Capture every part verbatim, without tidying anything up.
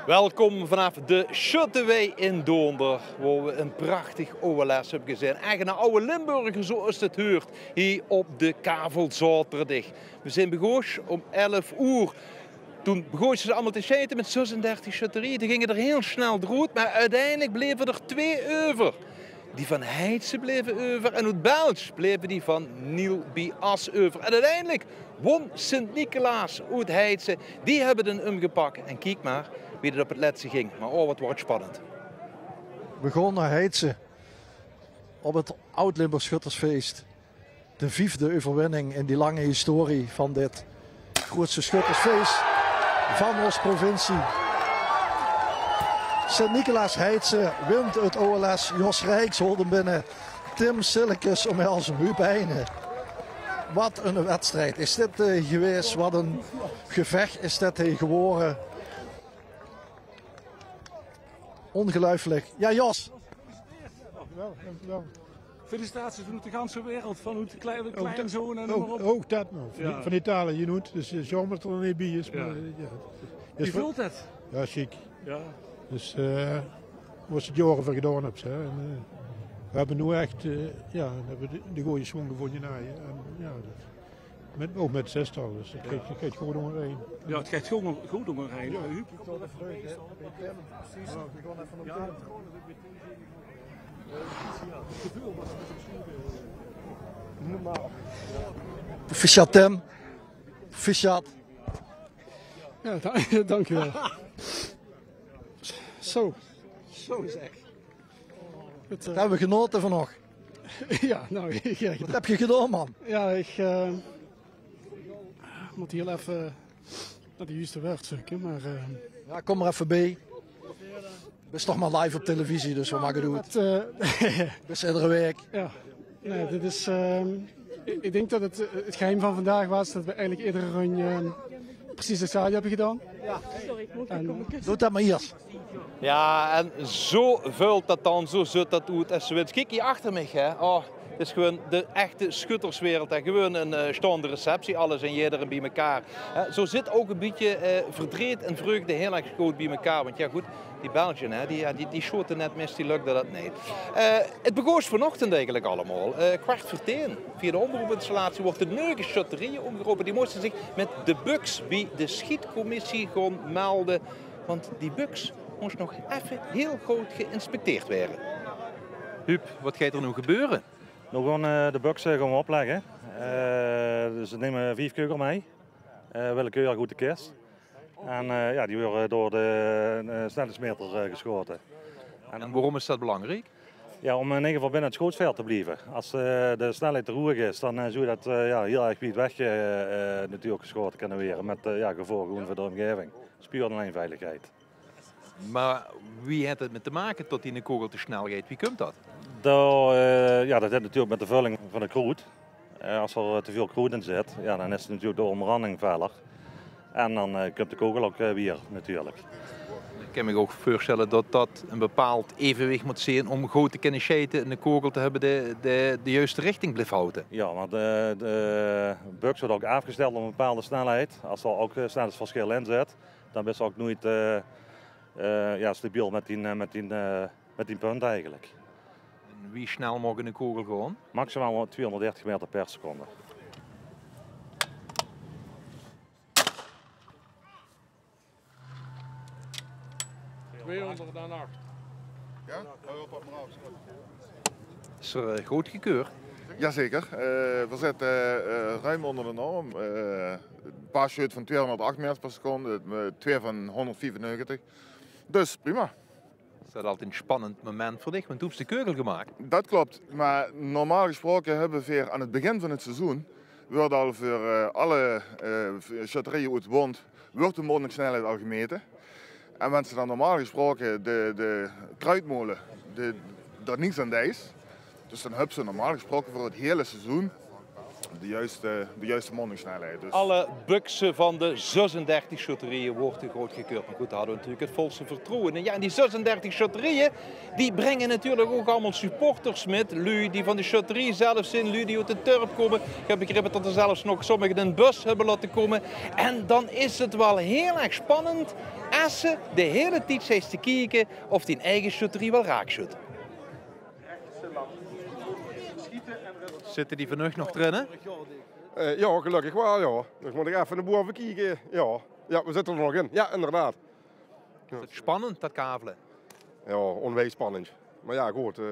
Welkom vanaaf de Sjöttewei in Doonder, wo we ein prachtig O L S höbbe gezeen. Ech ein aw Limburger, zoeas 't huurt, hie op de Kavelzaoterdig. We zeen begós óm elf oer. Toen begóste ze allemaol te sjeite mit zesendertig sjötterieje. Die ginge d'r hiel snel d'roet, mer oeteindelik bleve d'r twee euver. Die van Heitse bleve euver en oet Belsj bleve die van Niel Bias euver. En oeteindelik wón Sint-Nicolaas oet Heitse. Die höbbe 'm umgepak. En kiek mer wie det op 't lètste ging. Mer oh, waat woort 't spannend. We gaon nao Heitse op 't Oud-Limburgs Schuttersfees. De viefde euverwinning in die lange historie van dit groeatste schuttersfees van ós provincie. Sint-Nicolaas Heitse wint 't O L S. Jos Rijks holt 'm binne. Tim Sillekes ómhels 'm. Huub Heijnen. Waat ein wedstrijd is dit, eh, gewaes. Waat ein gevech is dit, eh, gewore. Ongeluifelik. Jao, Jos. Dankjewel, dankjewel. Felicitaties vanoet de ganse wereld, vanoet de klei-, de kleinzoon en noem mer op. Ouch det nog. Van, van Italië, noe. Dus 't is jaomer det 'r d'r neet bie is. Mer, eh, jao. Wie veult 't? Jao, sjiek. Jao. Dus, eh, waat se 't jaore veur gedaon höbs, hè. En, eh, we höbbe noe ech, eh, jao, we höbbe de, de gooje swong gevónje, hè. En, jao, det Mit, ouch mit zestal, dus 't geit, 't geit good óngerein. Jao, 't geit good, good óngerein. Jao. Huub? Proficiat, Tim. Proficiat. Jao, da-, dankjewel. Zo. Zo zeg. Höbbe we genaote vanoch. Jao, noe, jao. Waat höbs se gedaon, man? Jao, ich, eh, mót hiel effe nao de juuste wäörd zeuke, mer, eh, jao, kóm mer effe bie. Bis toch mer live op televisie, dus waat maak 't oet? Bis se edere waek. Jao. Nae, dit is, eh, ich, ich dink det 't, eh, 't geheim van vandaag waas det we eigelik edere run, eh, precies 'tzelfde höbbe gedaon. Doot det mer iers. Jao, en zo veult det dan, zo zuut det oet es se wins. Kiek hie achter mich, hè. Oh, 't is gewoon de echte schutterswereld, hè. Gewoon ein, eh, staonde receptie, alles en jederein bie-ein. Hè, zo zit ouch ein bietje, eh, verdreet en vreugde hiel erg good bie-ein. Want jao, good, die Belgen, hè, die, jao, die, die sjote net mis, die lökde det neet. Eh, 't begós vanochtend eigelik allemaol. Eh, kwart veur tieën, via de omroepinstallatie, woorte neuge sjötterieje ómgerope. Die móste zich mit de buks bie de sjietcommissie gaon melde. Want die buks mós nog effe hiel good geïnspecteerd waere. Huub, waat geit d'r noe gebeure? Noe gaon, eh, de bukse gaon we oplegge. Eh, dus we numme vief keugele mei. Eh, willekeurig oet de kis. En, eh, jao, die waere door de, eh, snelheidsmeter, eh, gesjaote. En waorom is det belangriek? Jao, óm in eder geval binne 't sjootsveld te blieve. Es, eh, de snelheid te hoeg is, dan, eh, zów det, eh, jao, hiel erg wied weg, eh, eh, natuurlik gesjaote kinne waere. Mit, eh, jao, gevolge gewoon veur de ómgaeving. Puur en allein veiligheid. Mer wie haet 't mit te make det die kogel te snel geit? Wie kump det? Dao, eh, jao, det haet natuurlik mit de vulling van 't kroet. Eh, es d'r, eh, te väöl kroet in zit, jao, dan is natuurlik de ómranding feller. En dan, eh, kump de kogel ouch, eh, wier natuurlik. Ich kin mich ouch veurstelle det det ein bepaald evenwicht mót zeen óm good te kinne sjiete en de kogel te höbbe de, de, de juuste richting blief haute. Jao, want, eh, de buks weurt ouch aafgesteld op ein bepaalde snelheid. Es d'r ouch, eh, snelheidsversjil in zit, dan bis se ouch noeit, eh, eh, jao, stabiel mit dien, eh, mit dien, eh, mit dien punt eigelik. En wie snel maag ein kogel gaon? Maximaal tweehonderddertig meter per seconde. Tweehonderdacht. Jao? Is 'r, eh, goodgekeurd? Jazeker. Eh, veer zitte, eh, ruim ónger de norm. Eh, ein paar sjeut van tweehonderdacht meter per seconde, eh, twee van hónderdviefennegentig. Dus prima. Is det altied ein spannend moment veur dich? Want doe höbs de kogel gemaak. Det klop. Mer normaal gesproke höbbe veer aan 't begin van 't seizoen, weurt al veur, eh, alle, eh, sjötterieje oet Wond, weurt de mondingsnelheid al gemete. En wens se dan normaal gesproke de, de kruitmole, de, dao niks aan deis, dus dan höbs se normaal gesproke veur 't hiele seizoen De juiste, de juiste mondingsnelheid. Dus alle bukse van de zesendertig sjötterieje woorte goodgekeurd. Maar goed, dao hadde we natuurlik het volste vertroewe in. En ja, en die zesendertig sjötterieje, die bringe natuurlik ouch allemaol supporters mit. Luuj die van de sjötterie zelf zeen, luuj die oet de turp kómme. Ich höb begrepe det d'r zelfs nog sommige in ein bus höbbe laote kómme. En dan is het waal hiel erg spannend es se de hiele tied zits te kieke of dien eige sjötterie waal raak sjöt. Zitte die van uch nog d'rin, hè? Eh, jao, gelökkig waal, jao. Dan mót ich effe nao bove kieke. Jao. Jao, we zitte d'r nog in. Jao, inderdaad. Is het spannend, det kavele? Jao, onwijs spannend. Maar jao, good, eh,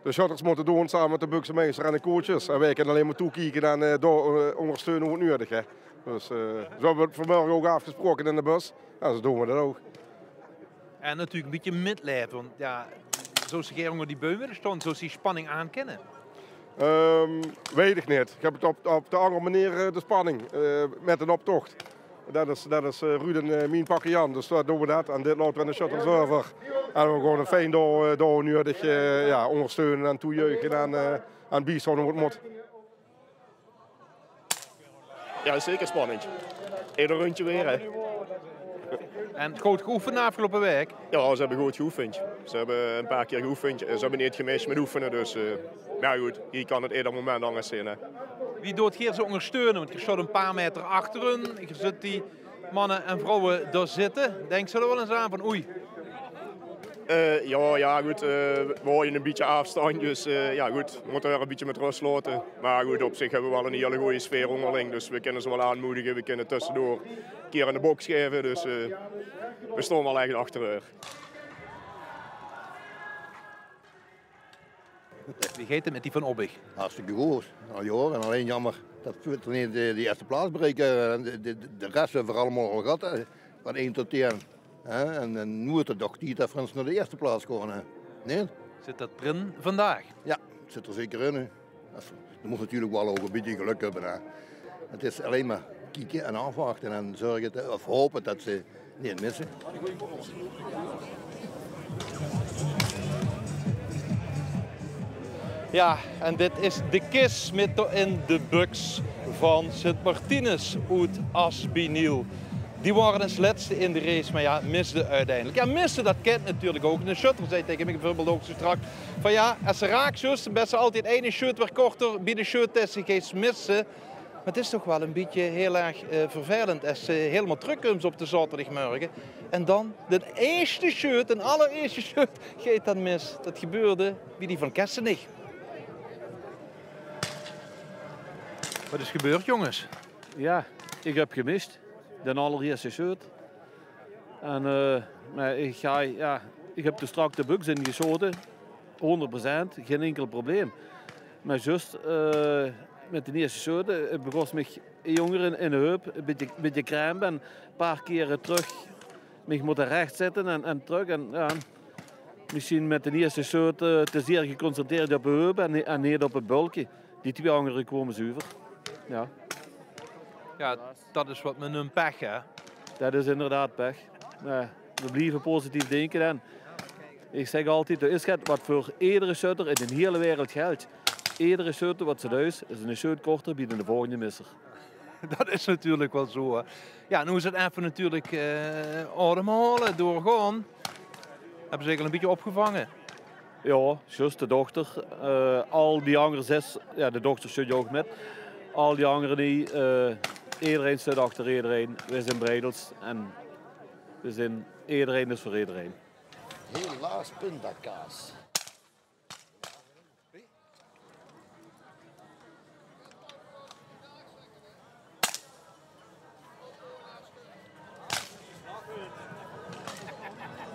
de sjötters mótte doon same mit de buksemeister en de coaches. En wij kinne allein maar toekieke en, eh, dao, eh, óngersteune wo het nuuedig, hè. Dus, eh, zo höbbe we het vanmorge ouch aafgesproke in de bus. Jao, zo doon we det ouch. En natuurlik ein bietje mitleef, want jao, zous se gaer ónger die beum wille staon, zous se die spanning aan kinne? Ehm, weit ich neet. Ich höb het op, op de anger meneer, eh, de spanning, eh, mit den optocht. Det is, det is, eh, Ruud en, eh, mien pakke Jan, dus det doon we det. En dit laote we aan de sjötters euver. En we gaon fijn dao, eh, dao nuuedig, eh, jao, óngersteune en toejuiche en, eh, en biestaon wo het mót. Jao, zeker spannend. Eder rundje weer, hè. En good geoefend aafgeloupe waek? Jao, ze höbbe good geoefend. Ze höbbe ein paar kier geoefend. Ze höbbe neet gemis mit oefene, dus, eh, maar jao, good, hie kan het eder moment angers zeen, hè. Wie doot geer ze óngersteune? Want geer staot ein paar meter achter hun. Geer zuut die manne en vrouwe dao zitte. Dinks se d'r waal ins aan van, oei? Eh, jao, jao, good, eh, we haoje ein bietje aafstand, dus, eh, jao, good, we mótte häör ein bietje mit rös laote. Maar good, op zich höbbe we waal ein hiel gooj sfeer óngerling, dus we kinne ze waal aanmoedige, we kinne tössedoor ein kier in de boks gaeve, dus, eh, we staon waal ech achter häör. Wie geit het mit die Van Obbig? Hartstikke good. Al jaore. Allein jammer det we neet de, de ierste plaats bereike. De, de, de res höbbe we allemaol al gehad, hè. Van ein tot tieën. Hè? En, en noe is het toch tied det we ins nao de ierste plaats gaon, hè. Neet? Zit det d'rin vandaag? Jao, het zit d'r zeker in, hè. Det, dan mós se natuurlik waal ouch ein bietje gelök höbbe, hè. Het is allein maar kieke en aafwachte en zörge det, of hope det ze neet misse. Jao, en dit is de kis mit dao-in de buks van Sint Martinus oet Asbiniel. Die waore es lètste in de race, maar jao, misde oeteindelik. Jao, misse, det kint natuurlik ouch. Eine sjötter zag taenge mich bieveurbeeld ouch zo straks van, jao, es se raak sjöts, dan bès se altied eine sjeut weer korter bie de sjeut es se geis misse. Maar het is toch waal ein bietje hiel erg, eh, vervelend es se hielemaol trökkums op de zaoterdigmorge. En dan de ierste sjeut, de allerierste sjeut, geit dan mis. Det gebeurde bie die van Kessenich. Waat is gebeurd, jónges? Jao, ich höb gemis. De allerierste sjeut. En, eh, maar ich gaon, jao, ich höb d'r straks de buks in gesjaote. Hónderd procent, gein inkel probleem. Maar zjus, eh, mit de ierste sjeut, eh, begós mich ein jónger in, in de heup, ein bietje, bietje kramp en ein paar kier trök mich mótte rech zitte en, en trök. En jao, mesjien mit de ierste sjeut, eh, te zeer geconcentreerd op de heup en, en neet op het bölke. Die twieë angere kwome zuver. Jao. Jao, det is waat me neump pech, hè? Det is inderdaad pech. Jao, we blieve positief dinke en ich zèk altied, d'r is get waat veur edere sjötter in de hiele wereld geldj. Edere sjeut waat se duis, is eine sjeut korter bie de volgende misser. Det is natuurlik waal zo, hè. Jao, noe is het effe natuurlik, eh, aosemhaole, doorgaon. Höbbe ze uch al ein bietje opgevange? Jao, zjus de dochter. Eh, al die angere zes, jao, de dochter sjeut ouch mit. Al die angere neet, eh, ederein zit achter ederein. We zeen Breidels en we zeen, ederein is veur ederein. Helaas pindakaas.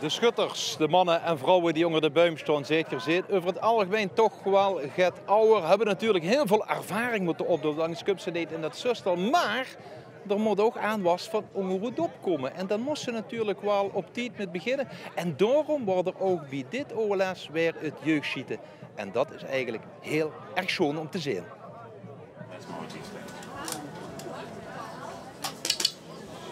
De sjötters, de manne en vrouwe die ónger de buim staon, zeet geer, zeen euver het algemein toch waal get awwer. Höbbe natuurlik hiel väöl ervaring mótte opdoon, angers kums se neet in det zestal. Maar d'r mót ouch aanwas van óngeroet opkómme. En dan mós se natuurlik waal op tied mit beginne. En daorum waor d'r ouch bie dit O L S weer het jeugdsjiete. En det is eigelik hiel erg sjoon óm te zeen.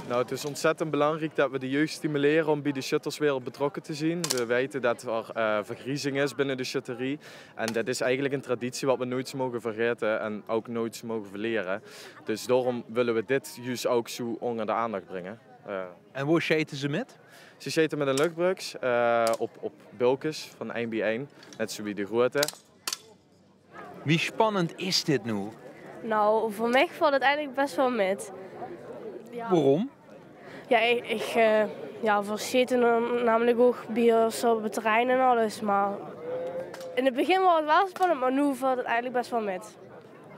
Nou, het is ontzettend belangrijk dat we de jeugd stimuleren om bij de sjötterswereld betrokken te zien. We weten dat er eh, vergriezing is binnen de sjötterie. En dat is eigenlijk een traditie wat we nooit mogen vergeten en ook nooit mogen verleren. Dus daarom willen we dit juist ook zo onder de aandacht brengen. Eh, En wo sjete ze mit? Ze sjete met een luchtbroeks eh, op, op bulkes van één bij één, net zoals de grote. Wie spannend is dit nu? Nou, voor mij valt het eigenlijk best wel mee. Waarom? Ja, ik, ik eh, ja, we sjete nam- namelijk ook bij ons op het terrein en alles. Maar in het begin was het wel spannend, maar nu valt het eigenlijk best wel mee.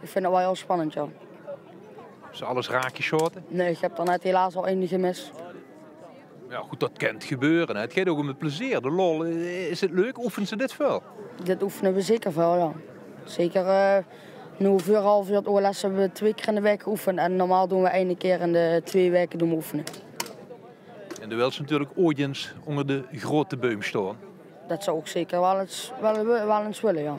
Ik vind het wel heel spannend, ja. Is alles raakgeschoten? Nee, ik heb er net helaas al eentje gemist. Ja, goed, dat kan gebeuren. Hè. Het gaat ook om het plezier, de lol. Is het leuk? Oefenen ze dit veel? Dit oefenen we zeker veel, ja. Zeker eh nu voor half uur het O L S hebben we twee keer in de week geoefend. En normaal doen we één keer in de twee weken doen we oefenen. En dan wil ze natuurlijk ooit eens onder de grote boom staan. Dat zou ik zeker wel eens, wel, wel eens willen, ja.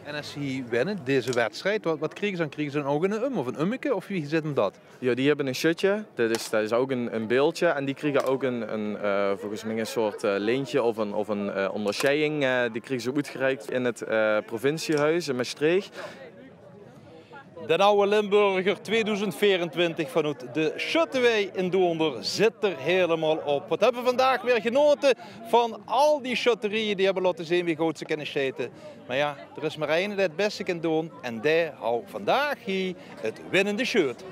En als ze hier winnen, deze wedstrijd, wat, wat krijgen ze dan? Krijgen ze dan ook een um of een ummeke? Of wie zit hem dat? Ja, die hebben een sjötje. Dat is, dat is ook een, een beeldje. En die krijgen ook een, een eh, volgens mij een soort eh, lintje of een, of een eh, onderscheiding. Eh, die krijgen ze uitgereikt in het eh, provinciehuis in Maastricht. Den Oude Limburger tweeduizend veerentwintig vanuit de Sjöttewei in Doonder zit er helemaal op. Wat hebben we vandaag weer genoten van al die sjötterieje die hebben laten zien wie good ze kunnen sjete. Maar ja, er is maar één die het beste kan doen en die hou vandaag hier het winnende sjeut.